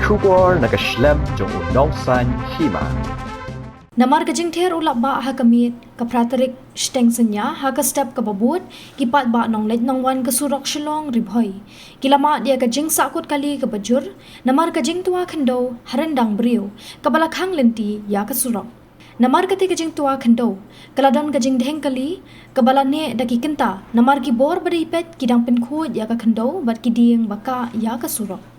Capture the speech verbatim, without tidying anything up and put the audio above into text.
Khubor na ka shlem jong u nongsan hima. Namar ka jingther u lap bah ha ka miet, ka phra tarik shiteng synñia, ha ka step kaba bud, ki paidbah nongleit nongwan ka surok Shillong Ri Bhoi ki la mad ïa ka jingsahkut kali kaba jur namar ka jingtwa khyndew ha ryndang briew kaba la khang lynti ïa ka surok. Namar kata ka jingtwa khyndew, ka la don ka jingdheng kali kaba la neh da ki kynta, namar ki bor ba dei peit ki dang pynkhuid ïa ka khyndew bad ki dieng ba kah ïa ka surok.